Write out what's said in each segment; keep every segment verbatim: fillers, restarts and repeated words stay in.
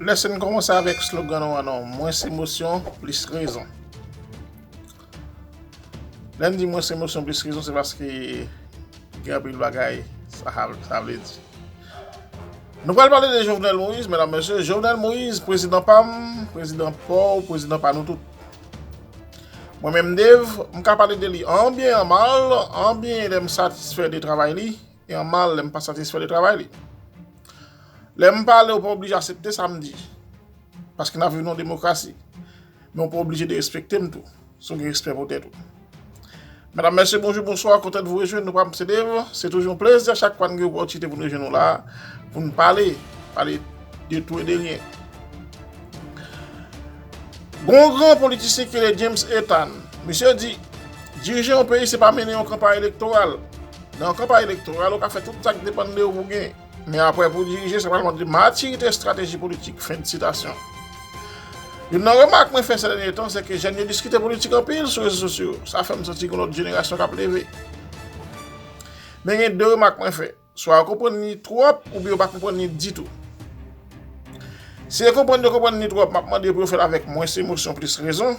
Lèse n kòmanse avèk slogan nou an non, mwens emosyon, plis rezon. Lè n di mwens emosyon, plis rezon, se paske gen anpil bagay sa, sa vle di. Nou pral pale de Jovenel Moïse, medam, mesye. Jovenel Moïse, prezidan pa m, prezidan pa w, prezidan pa nou tout. Mwen menm, Dave, m ka pale de li an byen, an mal, an byen lè m satisfè de travay li, e an mal lè m pa satisfè de travay li. Lè m pale, ou pa oblije aksepte sa m di. Paske n ap viv nan yon demokrasi. Men ou pa oblije derespekte m tou, si w gen respè pou tèt ou. Medam, mesye, bonjou, bonswa, kontan de vous rejoindre, nou pa m se Dave. Se toujou yon plezi a chak fwa n gen opòtinite pou n rejwenn nou la, pou n pale, pale de tou e de ryen. Gon gran politisyen ki rele James Ethan, misye di, dirije yon peyi se pa mennen yon kanpay elektoral. Nan yon kanpay elektoral, ou ka fè tout sa k depann de ou pou w genyen. Men apre, pou dirije, se pral mande matirite, estrateji politik. Fen de sitasyon. Youn nan remak mwen fè sè dènye tan, se ke jèn yo diskite politik anpil sou rezo sosyo. Sa fè m santi gen lòt jenerasyon k ap leve. Men gen de remak mwen fè. Swa yo konprann li twòp, oubyen yo pa konprann li ditou. Si yo konprann, yo konprann li twòp, m ap mande pou yo fè l avèk mwens emosyon, plis rezon.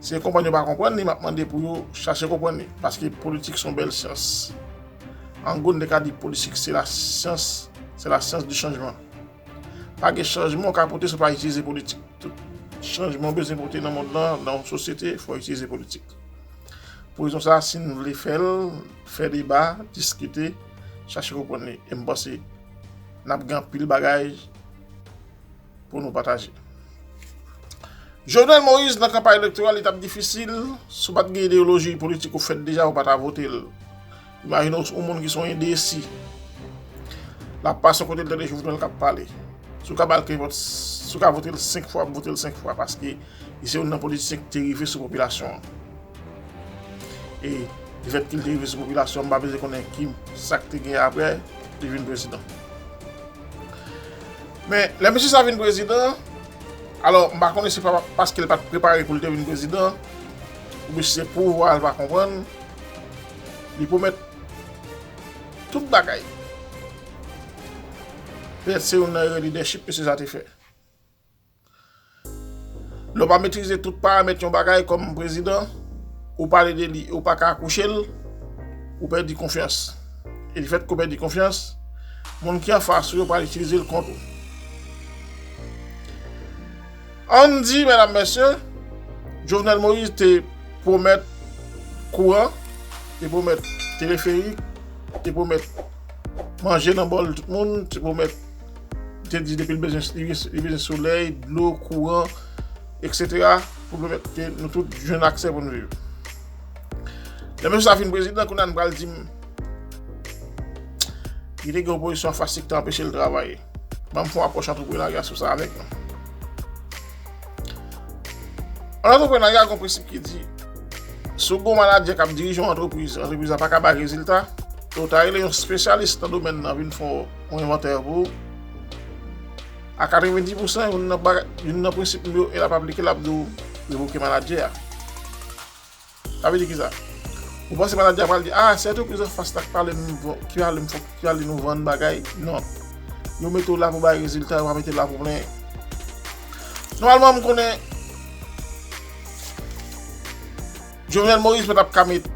Si yo konprann, yo pa konprann li, m ap mande pou yo chache konprann li. Paske politik se yon bèl syans. An gwo, n te ka di politik se la syans, se la science du changement. Pa gen chanjman w ka pote si w pa itilize politik. Tout chanjman w bezwen pote nan mond lan, nan yon sosyete, fò w itilize politik. Pou rezon sa a, si n vle fè l, fè deba, diskite, chache konprann li. E m panse n ap gen anpil bagay pou nou pataje. Jovenel Moïse, nan kanpay elektoral, li t ap difisil. Si w pa t gen ideyoloji politik ou fèt deja, ou pa ta vote l. Imajine w, yon moun ki se yon endesi. L ap pase yon kote, l tande Jovenel k ap pale. Si w ka ba l kenpòt, si w ka vote l senk fwa, vote l senk fwa, paske li se youn nan politisyen ki te rive sou popilasyon an. E lefètke l te rive sou popilasyon, m pa bezwen konnen ki sa k te gen apre li vin prezidan. Men, lè mesye sa vin prezidan, alò, m pa konnen se pa paske l pa t prepare pou l te vin prezidan, oubyen si se pouvwa a l pa konprann, li pwomèt tout bagay. Petèt se youn nan erè lidèchip mesye sa te fè. Lè w pa metrize tout paramèt yon bagay kòm prezidan, ou pale de li, ou pa ka akouche l, ou pèdi konfyans. E lefètke w pèdi konfyans, moun ki anfas ou yo pral itilize l kont ou. Ann di, medam, mesye, Jovenel Moïse te pwomèt kouran, te pwomèt teleferik, te pwomèt manje nan bòl tout moun, te pwomèt, te di depi l bezwen, li bezwen, li bezwen solèy, dlo, kouran, etsetera, pou pèmèt ke nou tout jwenn aksè pou n viv. Lè mesye sa fin prezidan, kounye a n pral di m, li te gen opozisyon anfas li ki te anpeche l travay. Ban m fè yon apwòch antreprenarya sou sa avèk nou. An antreprenarya, gon prensip ki di, si w gon manadjè k ap dirije yon antrepriz, antrepriz la pa ka bay rezilta, e w ta rele yon espesyalis nan domèn nan vin fè yon envantè pou ou, a katrevenndis pousan, youn nan, youn nan prensip m yo, e l ap aplike, l ap di w revoke manadjè a. Sa vle di kisa? Ou panse manadjè a pral di, ah, se antrepriz anfas la ki pale m, ki pale m fò, ki pale nou vann bagay? Non. Yo mete w la pou bay rezilta, yo pa mete w la pou plenyen. Nòmalman, m konnen Jovenel Moïse pa t ap ka met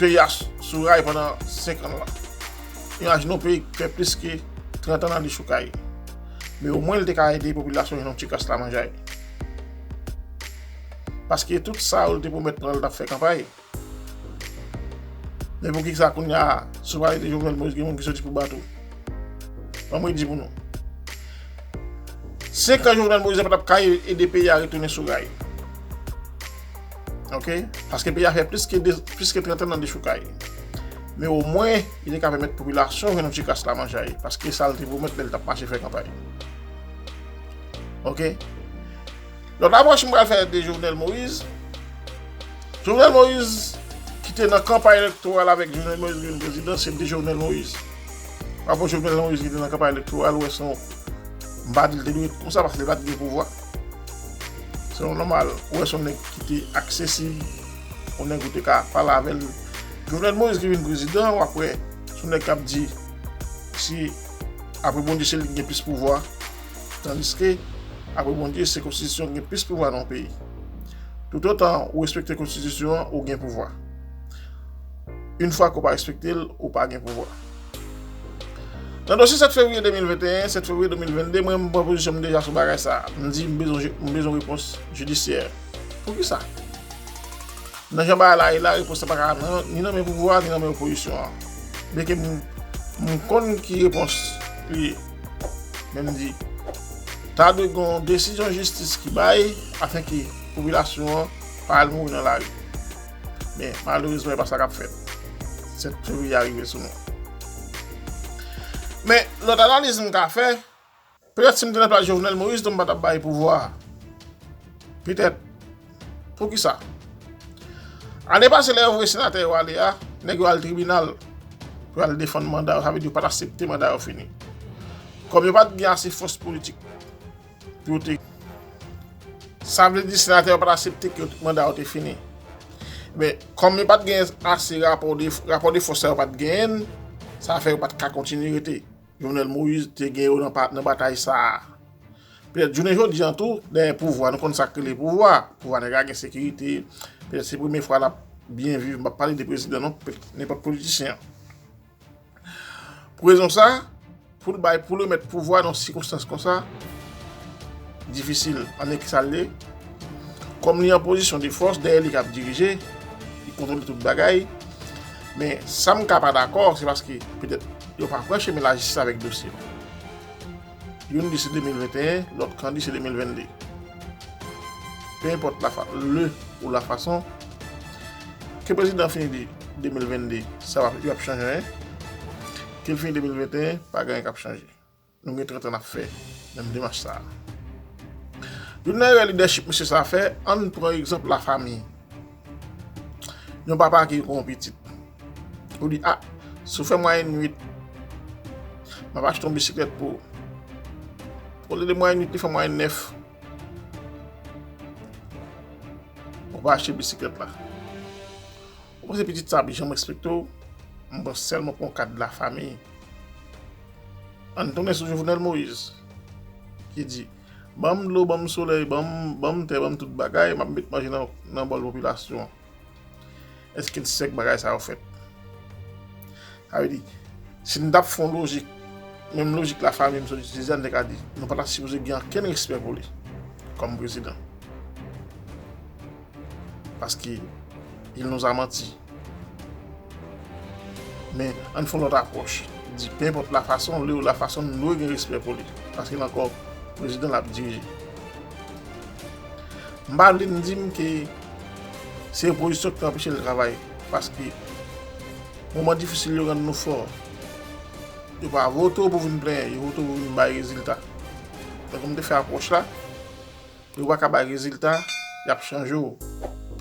peyi a sou ray pandan senk an la. Imajine yon peyi ki fè plis ke trant an nan dechoukay. Men omwen, li te ka ede popilasyon jwenn yon ti kras lamanjay. Paske tout sa yo li te pwomèt pran, li t ap fè kanpay. Men poukisa kounye a, si w pale de Jovenel Moïse, gen moun ki soti pou bat ou? Ban mwen di pou nou. Senk an Jovenel Moïse pa t ap ka ede peyi a retounen sou ray. Oke? Paske peyi a fè plis ke de, plis ke trant an nan dechoukay. Men omwen, li te ka pèmèt popilasyon jwenn yon ti kras lamanjay. Paske sa l te pwomèt lè l t ap mache fè kanpay. Oke? Lòt apwòch m pral fè de Jovenel Moïse. Jovenel Moïse, ki te nan kanpay elektoral avèk Jovenel Moïse vin prezidan, se de Jovenel Moïse. Apre Jovenel Moïse ki te nan kanpay elektoral, ou wè se yon, m pa di l te dwe konsa paske li pa t gen pouvwa. Se yon nòmal, ou wè se yon nèg ki te aksesib, yon nèg ou te ka pale avè l. Jovenel Moïse ki vin prezidan, w ap wè se yon nèg k ap di, si apre Bondye, se li ki gen plis pouvwa. Tandiske, apre Bondye, se konstitisyon ki gen plis pouvwa nan yon peyi. Toutotan ou respekte konstitisyon an, ou gen pouvwa. Yon fwa ke w pa respekte l, ou pa gen pouvwa. Nan dosye sèt fevriye de mil venteyen, sèt fevriye de mil vennde, mwen, m pran pozisyon m deja sou bagay sa a. M di m bezwen, m bezwen repons jidisyè. Poukisa? Nan jan bagay la ye la, repons la pa ka nan, ni nan men pouvwa a, ni nan men opozisyon an. Byenke m, m konn ki repons li ye. Men m di, ta dwe gen yon desizyon jistis ki bay, afenke popilasyon an pa al mouri nan lari. Men, malerezman, e pa sa k ap fèt. Sèt fevriye a rive sou nou. Men, lòt analiz m ka fè, petèt si m te nan plas Jovenel Moïse, tou m pa t ap bay pouvwa a. Petèt. Poukisa? Ane pase, lè yo voye senatè yo ale a, nèg yo al tribinal pou yo al defann manda yo, sa vle di yo pa t aksepte manda yo fini. Kòm yo pa t gen ase fòs politik pou yo te. Sa vle di senatè yo pa t aksepte ke manda yo te fini. Men, kòm yo pa t gen ase rapò de, rapò de fòs sa yo pa t genyen, sa fè yo pa t ka kontinye rete. Jovenel Moïse te gen yo nan pa, nan batay sa a. Petèt jounen jodi a tou, dèyè pouvwa, nou konn sa k rele pouvwa. Pouvwa nèg la gen sekirite. Petèt se premye fwa l ap byen viv. M p ap pale de prezidan non, pe-, nenpòt politisyen. Pou rezon sa, pou l bay, pou l remèt pouvwa nan sikonstans konsa, difisil. Ann, ki sa l ye? Kòm li an pozisyon de fòs, dèyè li k ap dirije, li kontwole tout bagay. Men sa m ka pa dakò, se paske petèt yo pa pran chemen lajistis avèk dosye yo. Youn di se de mil venteyen, lòt kan di se de mil vennde. Pe enpòt la fa-, le ou la fason, ke prezidan fini di de mil vennde, sa va, li p ap chanje anyen. Ke l fini de mil venteyen, pa gen anyen k ap chanje. Nou gen trant an n ap fè menm demach sa a. Youn nan erè lidèchip mesye sa a fè, ann pran egzanp lafanmi. Yon papa ki gen yon pitit. Ou di, "A, si w fè mwayèn uit, m ap achte yon bisiklèt pou ou." Olye de mwayèn uit, li fè mwayèn nèf. Ou pa achte bisiklèt la. Ou panse pitit sa ap janm respekte w? M panse sèlman pou yon kad lafanmi. Ann tounen sou Jovenel Moïse, ki di, "Ban m dlo, ban m solèy, ban m, ban m tè, ban m tout bagay, m ap met manje nan, nan bòl popilasyon an." Èske n sèk bagay sa yo fèt? Sa vle di, si n t ap fè yon lojik, menm lojik lafanmi, m sot itilize a, n te ka di, nou pa ta sipoze gen okenn respè pou li kòm prezidan. Paske il nous a menti. Men, ann fè yon lòt apwòch. Di, pe enpòt lafason, le ou lafason, nou dwe gen respè pou li. Paske l ankò prezidan l ap dirije. M pa vle n di m ke se opozisyon ki te anpeche l travay. Paske moman difisil yo rann nou fò. Yo pa vote w pou vin plenyen, yo vote w pou vin bay rezilta. Donk, m te fè apwòch la. Yo pa ka bay rezilta, y ap chanje w.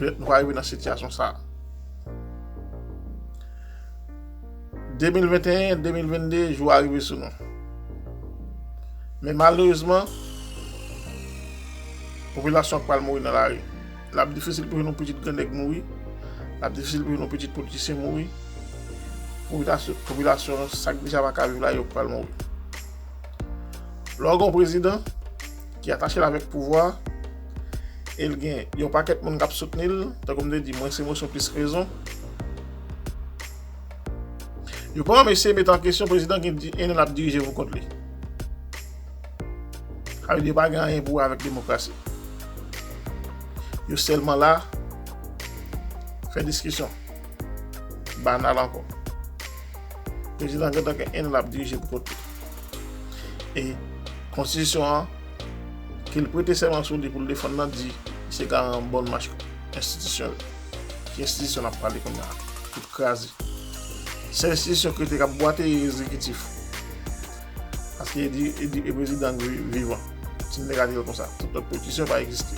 Petèt nou pa rive nan sitiyasyon sa a. De mil venteyen, de mil vennde, jou a rive sou nou. Men malerezman, popilasyon an pral mouri nan lari. L ap difisil pou jwenn yon pitit grannèg mouri. L ap difisil pou jwenn yon pitit politisyen mouri. Popilasyon, popilasyon an, sa k deja pa ka viv la, yo pral mouri. Lè w gen yon prezidan ki atache l avèk pouvwa, e l gen yon pakèt moun k ap soutni l, tankou m te di, mwens emosyon, plis rezon. Yo pa menm eseye mete an kesyon prezidan ki di, en an l ap dirije pou kont li. Sa vle di yo pa gen anyen pou wè avèk demokrasi. Yo sèlman la fè diskisyon. Banal ankò. Prezidan gentan gen en an l ap dirije pou kont li. E konstitisyon an, ke l prete sèman sou li pou l defann nan, di se garan bon mach enstitisyon yo. Ki enstitisyon n ap pale kounye a? Tout kraze. Sèl enstitisyon ki rete k ap bwate, e egzekitif. Paske e di, e di, e prezidan vi-, vivan. Si n te ka di l konsa, tout lòt politisyen pa egziste.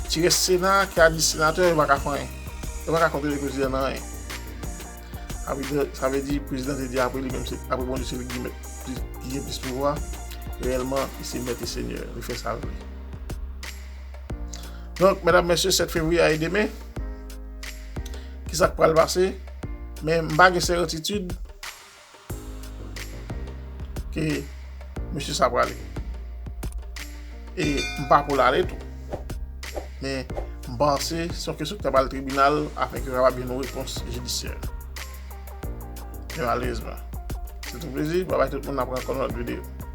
Ti rès Sena, ki a dis senatè, yo pa ka fè anyen. Yo pa ka kontwole prezidan nan anyen. Sa vle di, sa vle di prezidan te di apre li menm se, apre Bondye se li ki mèt, ki gen plis pouvwa. Reyèlman, li se mèt e senyè, li fè sa l vle. Donk, medam, mesye, sèt fevriye a e demen, kisa k pral pase? Men m pa gen sètitid ke, mesye sa prale. E m pa pou l ale tou. Men m panse se yon kesyon ki ta pral tribinal afin ke yo kapab jwenn yon repons jidisyè. Men malerezman. Se tou plezi, babay tout moun, n ap rankontre nan lòt videyo.